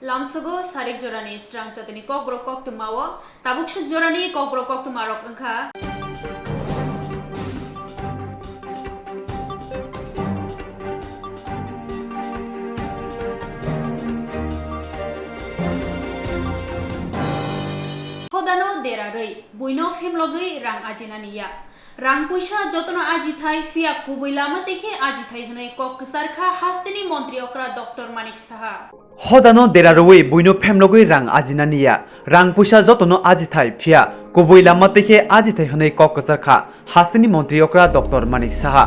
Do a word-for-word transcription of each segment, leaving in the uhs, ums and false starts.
Tamsugo sarik jorani srang chatini kokborok koktwmao, tabuk suk jorani kokborok koktwmarok wngkha. Hodano derarwi, buino phemlogwi rang ajinani ya. Rang puisa jotono ajithai, phiya kubui lama tei khe ajithai hwnwi kok kwchar kha hasteni montri okra Doctor Manik Saha. Hodano dera rwui buino phemlogwi rang ajinani ya. Rang puisa jotono ajithai, phiya kubui lama tei khe ajithai hwnwi kok kwchar kha hasteni montri okra Doctor Manik Saha.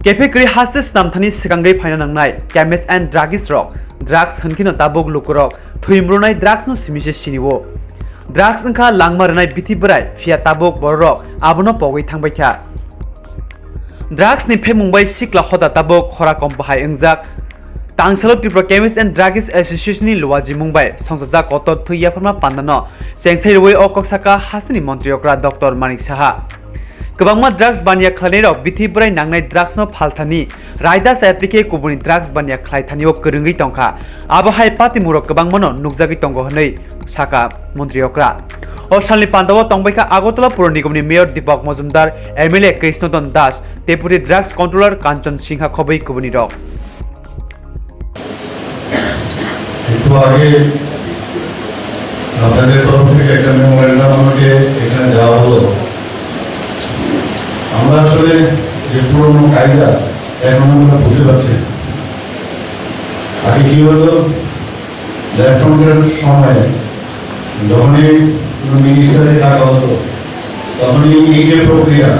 Kephe kwrwi haste snamthani swkangwi phaina nangnai chemist and druggist rok drugs hwnkheno tabuk lukurok thwimrwnai drugs no simi se sinio. Drugs wngkha langma rwnai bithi bwrai, phiya tabuk bororok abono pogwi thangbai kha. Drugs ni phemung bai sikla hoda tabuk khora kom bahai wngjak. Tangsalo Tripura Chemist and Druggist Association ni luajimung bai songsajak kotor thwi yapharma pandano chengsai rwui o kok saka hasteni montri okra Doctor Manik Saha. Kwbangma drugs baniya khlainairok bithi bwrai nangnai drugs no phalthani raida chaya tei khe kubuni drugs baniya khlai thani o kwrwngwi tongkha. Abo hai patimurok kwbangmano nukjagwi tongo hwnwi saka montri okra. O salni pandao tongbaikha Agartala Puro Nigomni Mayor Deepak Majumdar, M L A Krishnodon Das, Deputy Drugs Controller Kanchan Singha khobwi kubunirok. একটু আগে আপনাদের তরফ থেকে একটা মেমোরেন্ডাম আমাকে এখানে দেওয়া হলো। আমরা আসলে যে পুরনো কায়দা এখন আমরা বুঝতে পারছি না। আগে কি হতো, লেফটেন্যান্টের সময় যখনই কোনো মিনিস্টারকে ডাকা হতো, তখনই এই যে প্রক্রিয়া,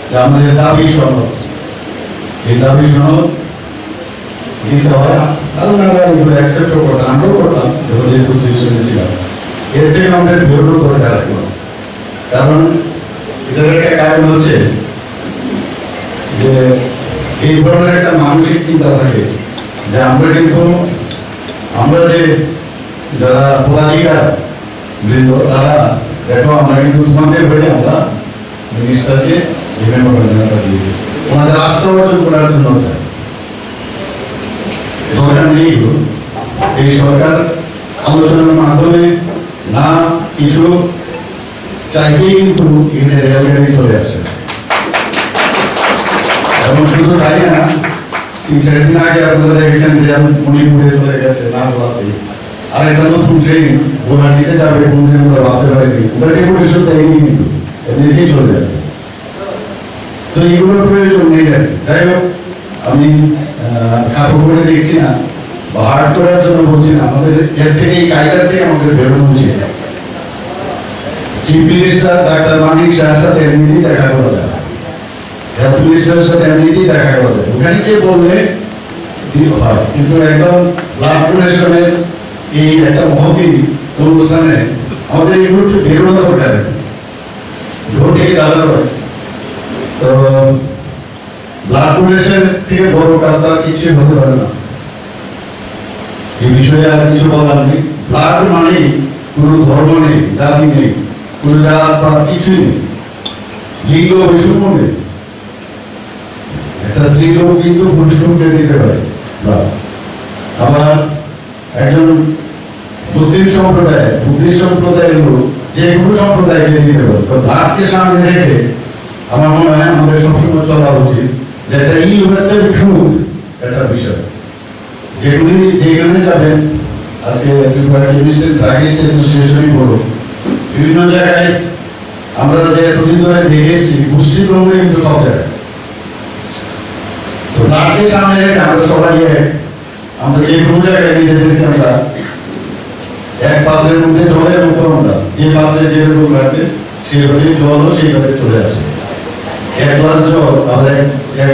যে আমাদের দাবি সনদ, এই দাবি সনদ দিতে হয়, আর ওনারা এগুলো অ্যাকসেপ্টও করতেন, আমরাও করতাম যখন অ্যাসোসিয়েশনে ছিলাম। এর থেকে আমাদের বেরোনোর দরকার এখন। কারণ এটার একটা কারণ হচ্ছে যে এই ধরনের একটা মানসিক চিন্তা থাকে যে আমরা কিন্তু, আমরা যে যারা পদাধিকার বৃন্দ, তারা দেখো, আমরা কিন্তু তোমাদের হয়ে আমরা মিনিস্টারকে যে মেমোরেন্ডামটা দিয়েছি, ওনাদের আস্থা অর্জন করার জন্য। দরকার নেই এগুলো। এই সরকার আলোচনার মাধ্যমে না কিছু চাইতেই কিন্তু এখানে রেলগাড়ি চলে আসে। এবং শুধু তাই না, তিন চার দিন আগে আপনারা দেখেছেন রেল মণিপুরে চলে গেছে না বলাতেই। আর একটা নতুন ট্রেন গুয়াহাটিতে যাবে, কোনদিন আমরা ভাবতে পারিনি। ওটা ডেপুটেশন দেয়নি কিন্তু, এমনিতেই চলে যাচ্ছে। তো এইগুলোর প্রয়োজন নেই আর কি। যাই হোক, আমি, আহ, খাটো করে দেখছি না বা হার্ড করার জন্য বলছি না, আমাদের এর থেকে, এই কায়দা থেকে আমাদের বেরোনো উচিত। চিফ মিনিস্টার ডাক্তার মানিক শাহের সাথে এমনিতেই দেখা করা যায়, হেলথ মিনিস্টারের সাথে এমনিতেই দেখা করা যায়, ওখানে গিয়ে বললে কি হয়, কিন্তু একদম ব্লাড ডোনেশনের এই একটা মহতি অনুষ্ঠানে আমাদের এই মুহূর্তে বেরোনো দরকার। Don't take it otherwise. তো ব্লাড ডোনেশন থেকে বড় কাজ তো আর কিছুই হতে পারে না। এই বিষয়ে আর কিছু বলার নেই। ব্লাড মানে কোনো ধর্ম নেই, জাতি নেই, কোনো জাত বা কিছুই নেই, লিঙ্গ বৈষম্য নেই। একটা স্ত্রী লোক কিন্তু পুরুষ লোককে দিতে পারে ব্লাড। আবার একজন মুসলিম সম্প্রদায়, বুদ্ধিস্ট সম্প্রদায়ের লোক যে কোনো সম্প্রদায়কে দিতে পারে। তো ব্লাডকে সামনে রেখে আমার মনে হয় আমাদের সবসময় চলা উচিত যে একটা ইউনিভার্সাল ট্রুথ একটা বিষয়। যেখানে, যেখানে যাবেন, আজকে ত্রিপুরা কেমিস্ট অ্যান্ড ড্রাগিস্ট অ্যাসোসিয়েশনই বলুন, বিভিন্ন জায়গায় আমরা যে এতদিন ধরে দেখে এসেছি, গোষ্ঠীদ্বন্দ্ব কিন্তু সব জায়গায়। তো ব্লাডকে সামনে রেখে আমরা সবাই এক, আমরা যে কোনো জায়গায় নিজেদেরকে আমরা এক পাত্রের মধ্যে জলের মতো আমরা যে পাত্রে যেরকম রাখবে, সেভাবেই জলও সেইভাবে চলে আসে। এক গ্লাস জল আবার এক, এক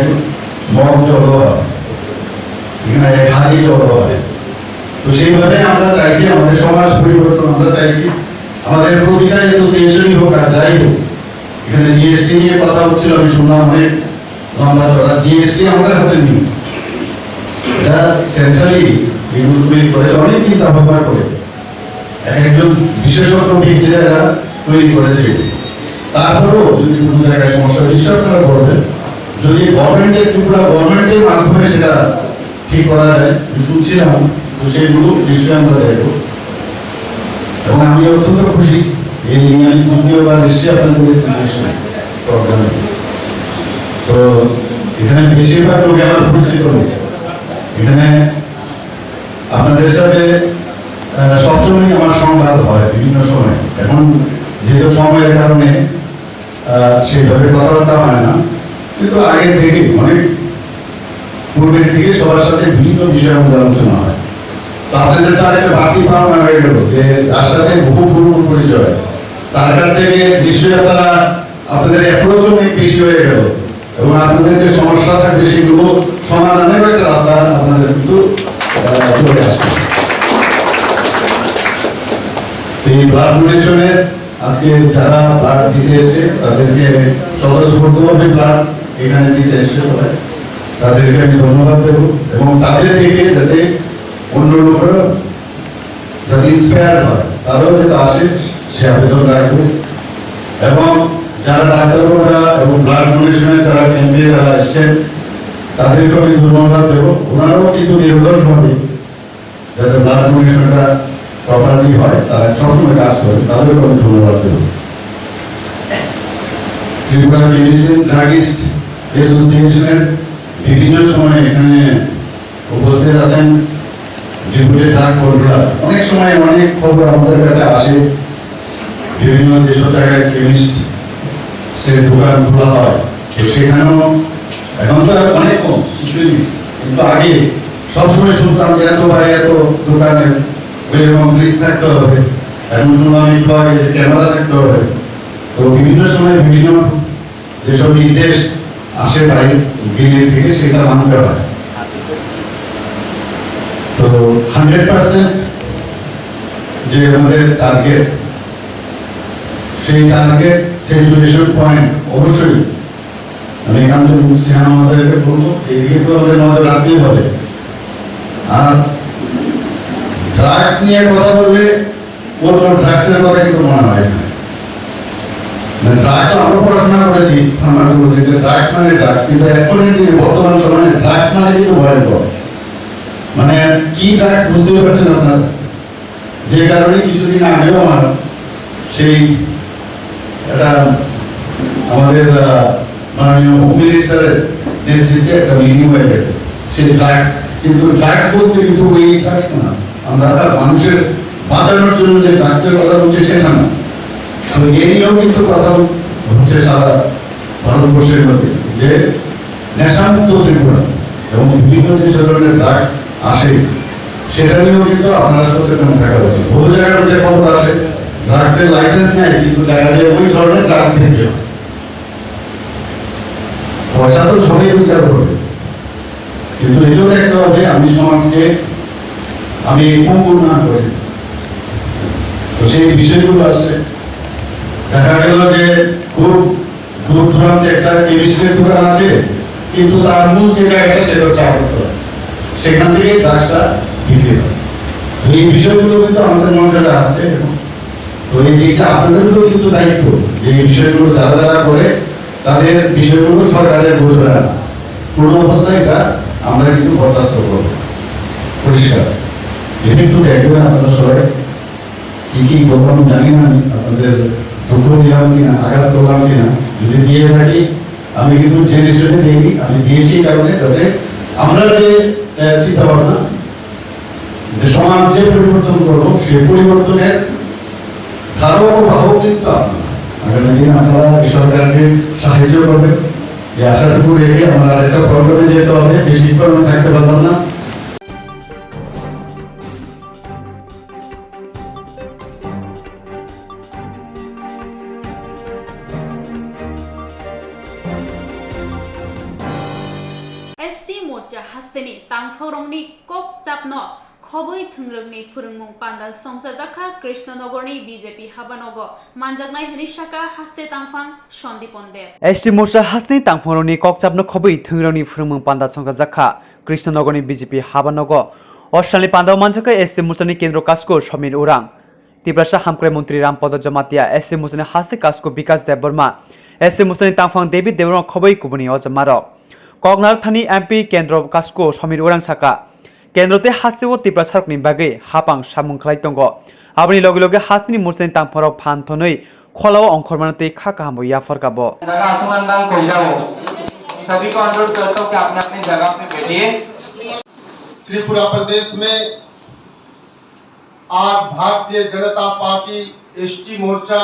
মগ জলও হয়, এখানে এক হাঁড়ি জলও হয়। তো সেইভাবে আমরা চাইছি, আমাদের সমাজ পরিবর্তন আমরা চাইছি, আমাদের প্রতিটা অ্যাসোসিয়েশনই হোক আর যাই হোক। এখানে জিএসটি নিয়ে কথা হচ্ছিল, আমি শুনলাম অনেক লম্বা চড়া। জিএসটি আমাদের হাতে নেই, এটা সেন্ট্রালি এগুলো তৈরি করে, অনেক চিন্তা ভাবনা করে এক একজন বিশেষজ্ঞ ব্যক্তিরা এরা তৈরি করেছে। তারপরেও যদি কোনো জায়গায় সমস্যা হয়, নিশ্চয় আপনারা বলবেন। যদি গভর্নমেন্টের, ত্রিপুরা গভর্নমেন্টের মাধ্যমে সেটা ঠিক করা যায়, আমি শুনছিলাম সেগুলো নিশ্চয়ই আমরা দেখব। এবং আমি অত্যন্ত খুশি, এই নিয়ে আমি তৃতীয়বার এসেছি আপনাদের এই সিচুয়েশনে, প্রোগ্রামে। তো এখানে বেশিরভাগ লোক আমার পরিচিত লোক। এখানে আপনাদের সাথে, আহ, সবসময় আমার সংবাদ হয় বিভিন্ন সময়। এখন যেহেতু সময়ের কারণে, আহ, সেইভাবে কথাবার্তা হয় না, কিন্তু আগে থেকে, অনেক পূর্বের থেকে সবার সাথে বিভিন্ন বিষয়ে আমাদের আলোচনা হয়। তো আপনাদের তো আরেকটা বাড়তি পাওনা হয়ে গেল যে যার সাথে বহু পুরনো পরিচয়, তার কাছ থেকে নিশ্চয়ই আপনারা, আপনাদের অ্যাপ্রোচ অনেক বেশি হয়ে গেল। এবং আপনাদের যে সমস্যা থাকবে সেগুলো সমাধানের একটা রাস্তা আপনাদের কিন্তু, আহ, চলে আসবে। এই ব্লাড ডোনেশনের আজকে যারা ব্লাড দিতে এসছে তাদেরকে স্বতঃস্ফূর্তভাবে ব্লাড এখানে দিতে এসছে সবাই, তাদেরকে আমি ধন্যবাদ দেবো এবং তাদের থেকে যাতে অন্য লোকেরা যাতে ইন্সপায়ার হয়, তারাও যাতে আসে, সে আবেদন রাখবো। এবং যারা ডাক্তাররা এবং ব্লাড ডোনেশনের যারা ক্যাম্পে যারা এসছেন, তাদেরকে আমি ধন্যবাদ দেবো। ওনারাও কিন্তু নিরলসভাবে যাতে ব্লাড ডোনেশনটা প্রপারলি হয়, তারা সবসময় কাজ করে, তাদেরকে আমি ধন্যবাদ দেবো। ত্রিপুরা কেমিস্ট অ্যান্ড ড্রাগিস্ট অ্যাসোসিয়েশনের বিভিন্ন সময় এখানে উপস্থিত আছেন ডেপুটি ড্রাগ কন্ট্রোলার। অনেক সময় অনেক খবর আমাদের কাছে আসে, বিভিন্ন যেসব জায়গায় কেমিস্ট সে দোকান খোলা হয়, তো সেখানেও এখন তো অনেক কম, কিছু জিনিস। কিন্তু আগে সবসময় শুনতাম যে এত বারে এত দোকানে ওইরকম পুলিশ থাকতে হবে। এখন শুনলাম একটু আগে যে ক্যামেরা থাকতে হবে। তো বিভিন্ন সময় বিভিন্ন যেসব নির্দেশ আসে বাইরে দিল্লি থেকে, সেটা মানতে হয়। তো হান্ড্রেড পার্সেন্ট যে আমাদের টার্গেট, সেই টার্গেট স্যাচুরেশন পয়েন্ট অবশ্যই, আমি কাঞ্চন সিনহা মহোদয়কে বলবো, এইদিকে তো আমাদের নজর রাখতেই হবে। আর ড্রাগস নিয়ে কথা বললে কোনো ড্রাগসের কথা কিন্তু মনে হয় না। মানে ড্রাগস আমরা পড়াশোনা করেছি, আমরা কি বলছি যে ড্রাগস মানে ড্রাগস, কিন্তু এখনের দিনে বর্তমান সময়ে ড্রাগস মানে কিন্তু ভয়ঙ্কর। মানে কি ড্রাগস বুঝতেই পারছেন আপনারা, যে কারণে কিছুদিন আগেও আমার সেই একটা আমাদের, আহ, মাননীয় হোম মিনিস্টারের নেতৃত্বে একটা মিটিং হয়ে গেছে। সেই ড্রাগস, কিন্তু ড্রাগস বলতে কিন্তু ওই ড্রাগস না, আমরা তার মানুষের বাঁচানোর জন্য যে ড্রাগসের কথা বলছি সেটা না। তো এই নিয়েও কিন্তু কথা হচ্ছে সারা ভারতবর্ষের মধ্যে যে নেশামুক্ত ত্রিপুরা এবং বিভিন্ন যে ধরনের ড্রাগস আসে, সেটা নিয়েও কিন্তু আপনারা সচেতন থাকা উচিত। বহু জায়গার মধ্যে খবর আসে, ড্রাগসের লাইসেন্স নেয়, কিন্তু দেখা যায় ওই ধরনের ড্রাগ বিক্রি হয়। পয়সা তো সবাই রোজগার করবে, কিন্তু এটাও দেখতে হবে আমি সমাজকে আমি কোন উন্নয়ন করে দিতে পারি। তো সেই বিষয়গুলো আসছে, দেখা গেল যে খুব দূর দূরান্তে একটা কেমিস্ট্রির দোকান আছে, কিন্তু তার মূল যে জায়গাটা সেটা হচ্ছে আগরতলা, সেখান থেকে ড্রাগসটা বিক্রি হয়। তো এই বিষয়গুলো কিন্তু আমাদের নজরে আসছে এখন। তো এই দিকটা আপনাদেরও কিন্তু দায়িত্ব যে এই বিষয়গুলো যারা যারা করে তাদের বিষয়গুলো সরকারের নজরে আনা। কোনো অবস্থায় এটা আমরা কিন্তু বরদাস্ত করবো না। পরিষ্কার। এটা একটু দেখবেন আপনারা সবাই। কি কি করবো আমি জানি না, আমি আপনাদের দুঃখ দিলাম কিনা, আঘাত করলাম কিনা। যদি দিয়ে থাকি, আমি কিন্তু জেনে শুনে দিইনি, আমি দিয়েছি এই কারণে যাতে আমরা যে, আহ, চিন্তা ভাবনা, যে সমাজ যে পরিবর্তন করবো, সেই পরিবর্তনের ধারক ও বাহক কিন্তু আপনারা। আগামী দিন আপনারা এই সরকারকে সাহায্য করবেন, এই আশাটুকু রেখে আমরা আরেকটা প্রোগ্রামে যেতে হবে, বেশিক্ষণ আমি থাকতে পারলাম না। S T Morcha hasteni tangphorongni kokchapno khobwi thwngrwngni phwrwngmung panda songchajakha Krishnanogorni B J P habanogo manjaknai hwnwi sakha haste tangphang Sandipan Deb. S T Morcha hasteni tangphorongni kokchapno khobwi thwngrwngni phwrwngmung panda songchajakha Krishnanogorni B J P habanogo. O salni pandao manjakha S T Morchani kendro kasku Somir Urang. Tiprasa Hamkrai Montri Rampada Jamatia, S T Morchani haste kasku Bikas Debbarma, S T Morchani tangphang David Debbarma khobwi kubuni o jamarok. Koknar thani M P kendro kasku Somir Urang sakha, Kendro tei hasteo Tripura sarokni bagwi hapang samung khlai tongo. Aboni loge loge hasteni mwsani tangphorok phan thonwi kholao ongkhormano tei kha kahambo yapharkha bo. Jaga aswk nang koi jao. सभी को अनुरोध करता हूँ कि अपने अपने जगह पे बैठिए। त्रिपुरा प्रदेश में आज भारतीय जनता पार्टी एसटी मोर्चा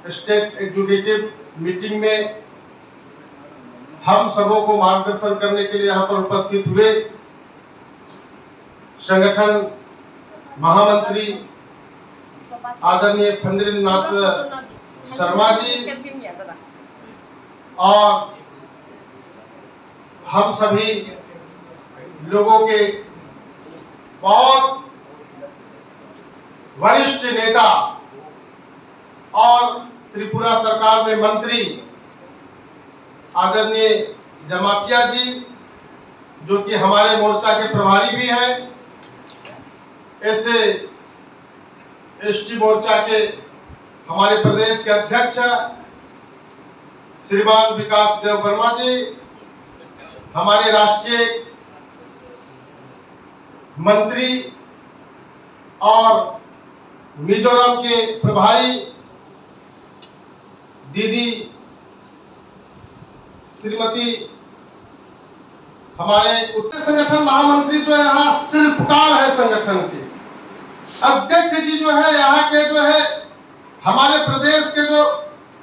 स्टेट एग्जीक्यूटिव मीटिंग में हम सबों को मार्गदर्शन करने के लिए यहाँ पर उपस्थित हुए संगठन महामंत्री आदरणीय फणींद्रनाथ शर्मा जी और हम सभी लोगों के बहुत वरिष्ठ नेता और त्रिपुरा सरकार में मंत्री आदरणीय जमातिया जी, जो कि हमारे मोर्चा के प्रभारी भी हैं, ऐसे एसटी मोर्चा के हमारे प्रदेश के अध्यक्ष श्रीमान विकास देव वर्मा जी, हमारे राष्ट्रीय मंत्री और मिजोरम के प्रभारी दीदी श्रीमती हमारे उत्तर संगठन महामंत्री जो है, यहाँ शिल्पकार है संगठन के। अध्यक्ष जी जो है, यहाँ के जो है, हमारे प्रदेश के जो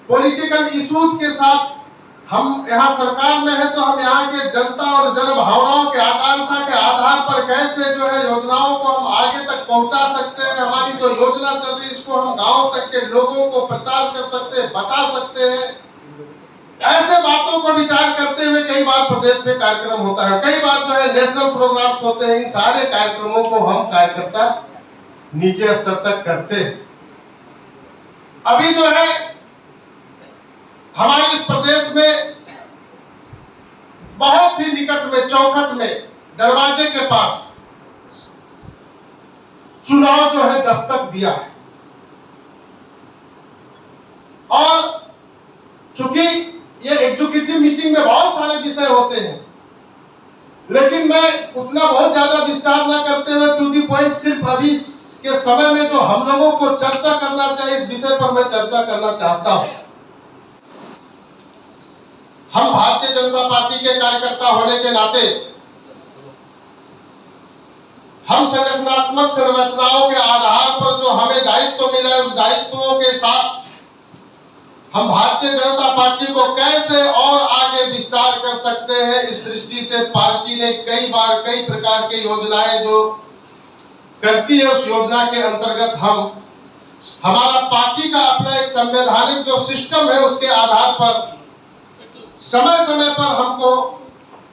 पॉलिटिकल इश्यूज के साथ हम यहाँ सरकार में है, तो हम यहाँ के जनता और जन भावनाओं के आकांक्षा के आधार पर कैसे जो है योजनाओं को हम आगे तक पहुँचा सकते हैं, हमारी जो योजना चल रही है इसको हम गाँव तक के लोगों को प्रचार कर सकते हैं, बता सकते हैं। ऐसे बातों को विचार करते हुए कई बार प्रदेश में कार्यक्रम होता है, कई बार जो है नेशनल प्रोग्राम्स होते हैं, इन सारे कार्यक्रमों को हम कार्यकर्ता नीचे स्तर तक करते हैं। अभी जो है हमारे इस प्रदेश में बहुत ही निकट में, चौखट में, दरवाजे के पास चुनाव जो है दस्तक दिया है और चूंकि ये एग्जीक्यूटिव मीटिंग में बहुत सारे विषय होते हैं, लेकिन मैं उतना बहुत ज्यादा विस्तार ना करते हुए टू दी पॉइंट, सिर्फ अभी इस के समय में जो हम लोगों को चर्चा करना चाहिए, इस विषय पर मैं चर्चा करना चाहता हूं। हम भारतीय जनता पार्टी के कार्यकर्ता होने के नाते हम संगठनात्मक संरचनाओं के आधार पर जो हमें दायित्व मिला है, उस दायित्वों के साथ हम भारतीय जनता पार्टी को कैसे और आगे विस्तार कर सकते हैं, इस दृष्टि से पार्टी ने कई बार कई प्रकार के योजनाएं जो करती है, उस योजना के अंतर्गत हम, हमारा पार्टी का अपना एक संवैधानिक जो सिस्टम है, उसके आधार पर समय समय पर हमको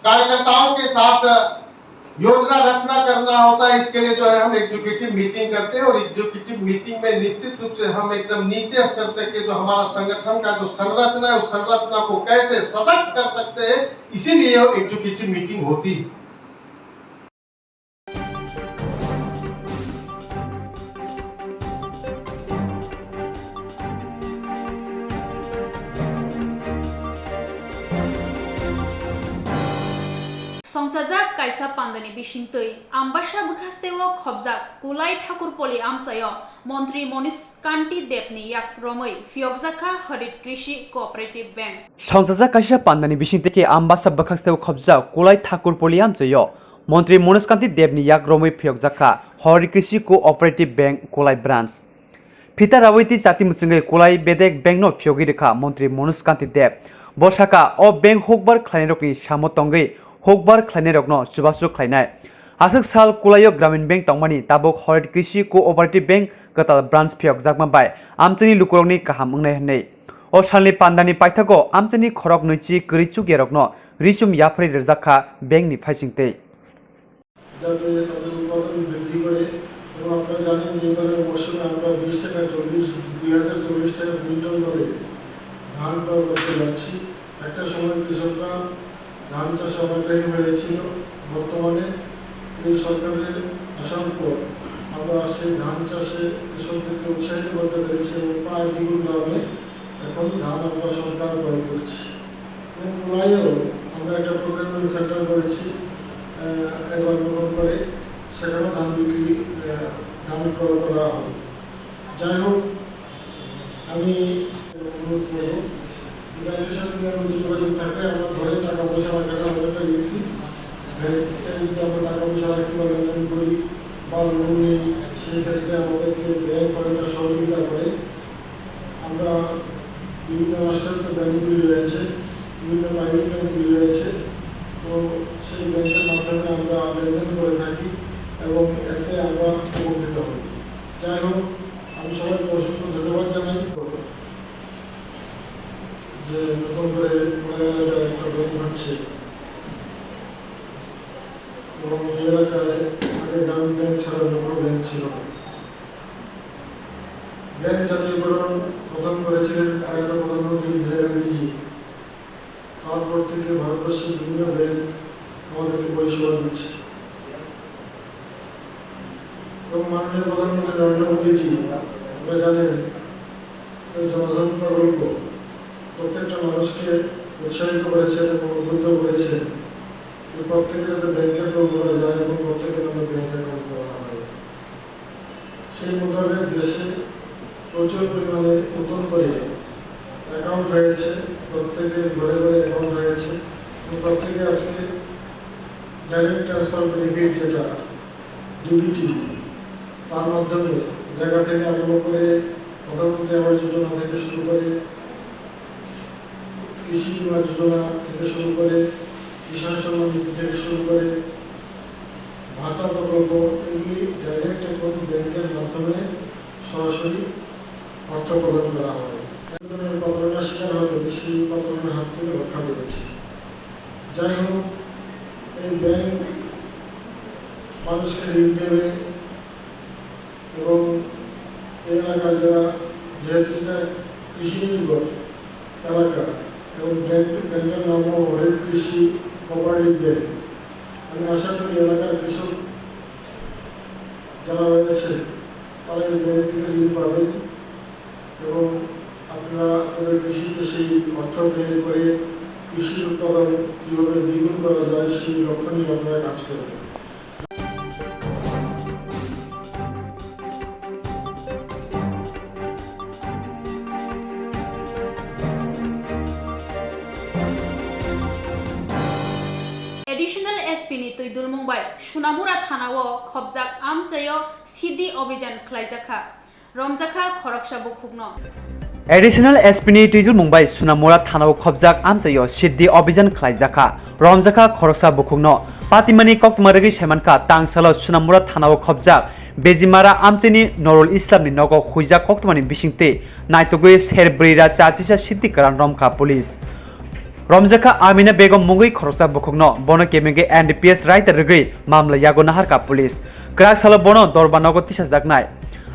कार्यकर्ताओं के साथ योजना रचना करना होता है। इसके लिए जो है हम एग्जीक्यूटिव मीटिंग करते हैं और एग्जीक्यूटिव मीटिंग में निश्चित रूप से हम एकदम नीचे स्तर तक के जो हमारा संगठन का जो संरचना है, उस संरचना को कैसे सशक्त कर सकते हैं, इसीलिए एग्जीक्यूटिव मीटिंग होती है। Songchajak kaisa pandani bisingtwi Ambasa bwkhasteo khobjak Kulai Thakurpoli amchaio Montri Manish Kanti Debni yak romwi phiyokjakha Harit Krishi Cooperative Bank. Songchajak kaisa pandani bisingtwi khe Ambasa bwkhasteo khobjak Kulai Thakurpoli amchaio Montri Manish Kanti Debni yak romwi phiyokjakha Harit Krishi Cooperative Bank Kulai Branch. Phita rawi tei chati mwchwngwi Kulai Bedek Bank no phiyogwi rwkha Montri Manish Kanti Deb. Bo sakha, o bank hukbar khlainairokni samo tongwi hukbar khlainairokno chubachu khlainai. Aswk sal Kulaio Gramin Bank tongmani tabuk Harit Krishi Cooperative Bank kwtal branch phiyokjakma bai amchaini lukurokni kaham wngnai hwnwi. O salni pandani paithago amchaini khorok nwichi kwrwi chukyarokno ri chum yapharwi rwjakha bank ni phaisingtwi. যাতে তাদের উৎপাদন বৃদ্ধি করে। এবং আপনারা জানেন যে এবারের মরশুমে আমরা বিশ টাকা চল্লিশ, দুই হাজার চল্লিশ টাকা কুইন্টাল দরে ধান ক্রয় করতে যাচ্ছি। একটা সময় কৃষকরা ধান চাষে অনাগ্রহী হয়েছিল, বর্তমানে এই সরকারের আসার পর আমরা সেই ধান চাষে কৃষকদেরকে উৎসাহিত করতে পেরেছি এবং প্রায় দ্বিগুণ দামে এখন ধান আমরা সরকার ক্রয় করছি। এবং কুলাইয়েও আমরা একটা প্রকিউরমেন্ট সেন্টার করেছি, আহ, এবার নতুন করে। সেখানেও ধান বিক্রি, আহ, ধান ক্রয় করা হয়। যাই হোক, আমি অনুরোধ করব, ব্যাংকের সাথে নিয়মিত যোগাযোগ থাকলে আমরা ঘরে টাকা পয়সা রাখাটা অনেকটা রিস্কি। ব্যাংকে যদি আমরা টাকা পয়সা রাখি বা লেনদেন করি বা লোন নিই, সেই ক্ষেত্রে আমাদেরকে ব্যাংক অনেকটা সহযোগিতা করে। আমরা বিভিন্ন রাষ্ট্রায়ত্ত ব্যাংকগুলি রয়েছে, বিভিন্ন প্রাইভেট ব্যাংকগুলি রয়েছে। তো সেই ব্যাংকের মাধ্যমে আমরা লেনদেন করে থাকি এবং এতে আমরা উপকৃত হই। যাই হোক, আমি সবাইকে অসংখ্য ধন্যবাদ জানাই যে নতুন করে কোড়া এলাকায় একটা ব্যাংক হচ্ছে এবং এই এলাকায় আগে গ্রামীণ ব্যাংক ছাড়া অন্য কোনো ব্যাংক ছিল না। ব্যাংক জাতীয়করণ প্রথম করেছিলেন প্রয়াত প্রধানমন্ত্রী ইন্দিরা গান্ধীজি। তারপর থেকে ভারতবর্ষের বিভিন্ন ব্যাংক আমাদেরকে পরিষেবা দিচ্ছে। এবং মাননীয় প্রধানমন্ত্রী নরেন্দ্র মোদীজি, আপনারা জানেন, এই জনধন প্রকল্প প্রত্যেকটা মানুষকে উৎসাহিত করেছেন এবং উদ্বুদ্ধ করেছেন যে প্রত্যেকে যাতে ব্যাংকে অ্যাকাউন্ট করা যায় এবং প্রত্যেকের নামে ব্যাংক অ্যাকাউন্ট করা হয়। সেই মোতাবেক দেশে প্রচুর পরিমাণে নতুন করে অ্যাকাউন্ট হয়েছে, প্রত্যেকের ঘরে ঘরে অ্যাকাউন্ট হয়েছে এবং প্রত্যেকে আজকে ডাইরেক্ট ট্রান্সফার বেনিফিট, যেটা ডিবিটি, তার মাধ্যমে জায়গা থেকে আরম্ভ করে প্রধানমন্ত্রী আবাস যোজনা থেকে শুরু করে কৃষি বীমা যোজনা থেকে শুরু করে কিষাণ সম্মান নিধি থেকে শুরু করে ভাতা প্রকল্প, এগুলি ডাইরেক্ট এখন ব্যাংকের মাধ্যমে সরাসরি অর্থ প্রদান করা হয়। এক ধরনের প্রতারণার শিকার হতে কৃষি প্রতারণার হাত থেকে রক্ষা পেয়েছে। যাই হোক, এই ব্যাংক মানুষকে ঋণ দেবে এবং এই এলাকার যারা, যেহেতু এটা কৃষি নির্ভর এলাকা এবং ব্যাংক, ব্যাংকের নামও হরিত কৃষি কোঅপারেটিভ ব্যাংক। আমি আশা করি এলাকার কৃষক যারা রয়েছে তারা এই ব্যাংক থেকে ঋণ পাবেন এবং আপনারা আপনাদের কৃষিতে সেই অর্থ ব্যয় করে কৃষির উৎপাদন কীভাবে দ্বিগুণ করা যায় সেই লক্ষ্য নিয়ে আপনারা কাজ করবেন। Additional S P ni twi dulmung bai Sunamura thanao khobjak amchaio Siddhi Abhijan khlaijakha, romjakha khoroksa bukhukno. Additional S P ni twi dulmung bai Sunamura thanao khobjak amchaio Siddhi Abhijan khlaijakha, romjakha khoroksa bukhukno. Patimani koktwma rwgwi saimankha, tangsalo Sunamura thanao khobjak Bejimara amchaini Norul Islamni nogo huijak koktwmani bisingtwi naitugwi ser bwrwi ra chachisa Siddhi Karan romkha police. Romjakha Amina Begum mungwi khoroksa bukhukno, bono kemengwi N D P S raida rwgwi mamla yago naharkha police. Kwrak salo bono Dorba nogo tisajaknai.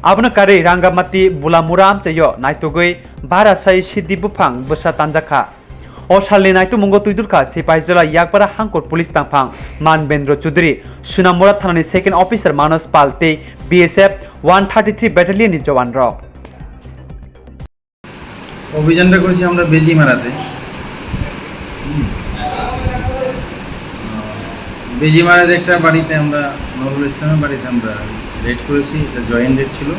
Abono karwi Rangamati Bulamura amchaio naitugwi bara sai Siddhi buphang bwsa tanjakha. O salni naitugmungo twidulkha Sipahijola Yakpara Hangkur Police tangphang Manbendra Chudri, Sunamura thanani second officer Manos Pal tei B S F one thirty three battalion ni jowan rok. অভিযানটা করেছি আমরা বেজিমারাতে। হুম। বেজিমারাতে একটা বাড়িতে আমরা, নুরুল ইসলামের বাড়িতে আমরা রেড করেছি। এটা জয়েন্ট রেড ছিল,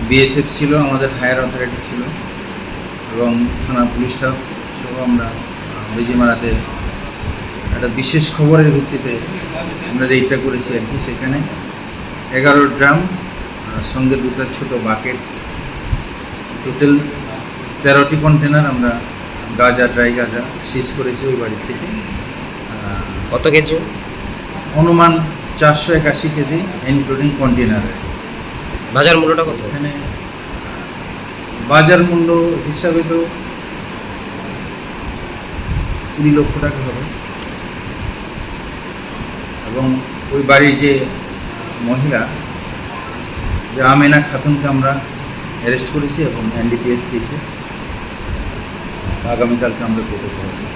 বিএসএফ ছিল, আমাদের হায়ার অথরিটি ছিল এবং থানা পুলিশ স্টাফ সহ আমরা, আহ, বেজিমারাতে একটা বিশেষ খবরের ভিত্তিতে আমরা রেডটা করেছি আর কি। সেখানে এগারো ড্রাম, আহ, সঙ্গে দুটো ছোট বাকেট, টোটাল তেরোটি কন্টেনার আমরা গাঁজা, ড্রাই গাঁজা সিজ করেছি ওই বাড়ি থেকে। আহ, কত কেজি? অনুমান চারশো একাশি কেজি, ইনক্লুডিং কন্টেনার। বাজার মূল্যটা কত? এখানে বাজার মূল্য হিসাবে তো কুড়ি লক্ষ টাকা হবে। এবং ওই বাড়ির যে মহিলা, যে আমেনা খাতুনকে আমরা অ্যারেস্ট করেছি এবং এনডিপিএস কেসে আগামীকালকে আমরা কোর্টে ফেরত দেব।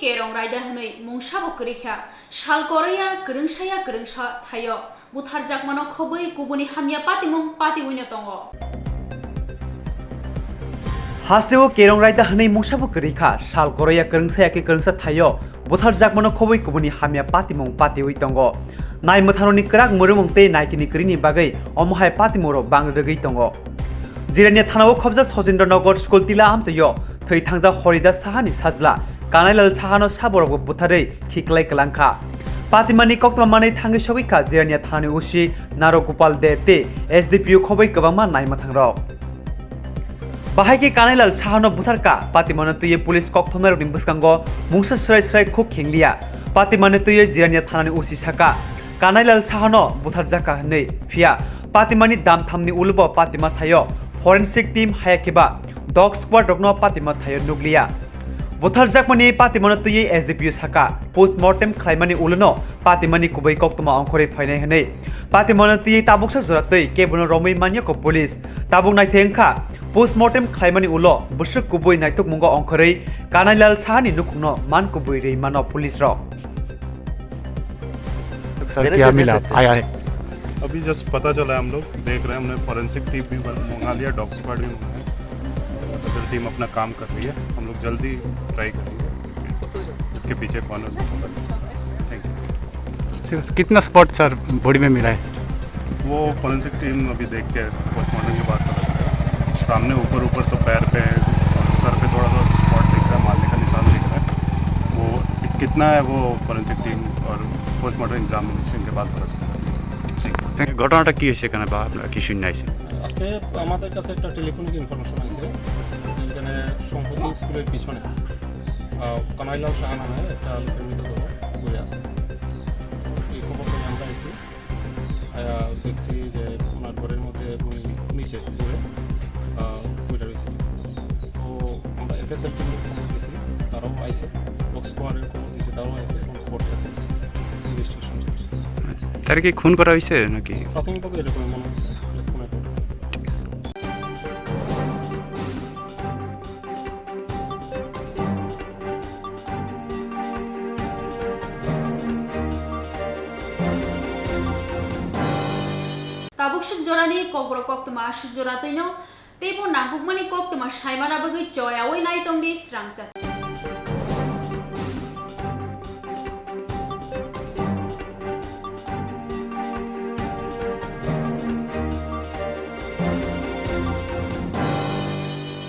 Kerong Raida hwnwi mungsabo kwrwi kha, sal koroya kwrwngsaya kwrwngsa thaio butharjakmano khobwi kubuni hamya patimung patiwino tongo. Hasteo Kerong Raida hwnwi mungsabo kwrwi kha, sal koroya kwrwngsaya khe kwrwngsa thaio butharjakmano khobwi kubuni hamya patimung patiwi tongo. Naimwthangrokni kwrak mwrwmung tei naikini kwrwini bagwi omo hai patimungrok bang rwgwi tongo. Jirania thanao khobjak Sojendra Nagar school tila amchaio thwi thangjak Horida Sahani sajla Kanailal Sahano saborokbo butharwi khiklai kwlangkha. Patimani koktwma manwi thangwi sogwi kha Jirania thanani O C Naro Gopal De tei S D P O khobwi kwbangma naimwthangrok. Bahai khe Kanailal Sahano butharkha, patimano twiwi police kokthumnairokni bwskango mungsa swrai swrai khuk khengliya. Patimani twiwi Jirania thanani O C sakha, Kanailal Sahano butharjakha hwnwi, phiya patimani damthamni ulobo patima thaio forensic team haya kheba dog squad rokno patima thaio nukliya. Butharjakmani patimano twiwi S D P O sakha, post mortem khlaimani ulono patimani kubui koktwma ongkhorwi phainai hwnwi. Patimano twiwi tabuksa jora twi kebono romwi manyakho police. Tabuk naithai wngkha, post mortem khlaimani ulo bwswk kubui naitokmungo ongkhorwi Kanailal Sahani nukhungno man kubui rwi mano police rok. Sir, देने क्या से मिला? कैसे? आया है। अभी जस्ट पता चला है, हम लोग देख रहे हैं, हमने फॉरेंसिक टीम भी बन-, मंगा लिया, डॉग स्क्वाड भी मंगाया है। अदर टीम अपना काम कर रही है, हम लोग जल्दी ट्राई करेंगे इसके पीछे कौन है, उसको पकड़ने का। Thank you. ठीक है, कितना स्पॉट, सर, बॉडी में मिला है? वो फॉरेंसिक टीम अभी देख के पोस्टमार्टम के बाद पता चलेगा। सामने ऊपर ऊपर तो पैर पे, सर पे थोड़ा सा स्पॉट दिख रहा है, मारने का निशान दिख रहा है। वो कितना है, वो फॉरेंसिक टीम और पोस्टमार्टम एग्जामिनेशन के बाद पता चलेगा। Thank you. ঘটনাটা কি হয়েছে এখানে বা আপনারা কি শুনে আইছেন? আজকে আমাদের কাছে একটা টেলিফোনিক ইনফরমেশন আছে, এখানে সম্প্রতি স্কুলের পিছনে, আহ, কানাইলাল সাহা নামে একটা লোকের মৃতদেহ পড়ে আছে। তো এই খবর পেয়ে আমরা এসে, আহ, দেখছি যে ওনার ঘরের মধ্যে উনি নিচে পড়ে, আহ, পড়ে রয়েছে। তো আমরা এফএসএল টিমকে খবর দিয়েছি, তারাও আইছে, ডগ স্কোয়াডের খবর দিয়েছি, তারাও আইছে, এখন স্পটে আছে, ইনভেস্টিগেশন চলছে। তারা কি খুন করা হয়েছে নাকি? প্রাথমিকভাবে এরকমই মনে হচ্ছে যে খুনের ঘটনা। Tabuk swk jorani kokborok koktwma aswk jora twino teibo nangkukmani koktwma saimana bagwi choyaui nai tongdi srangchati.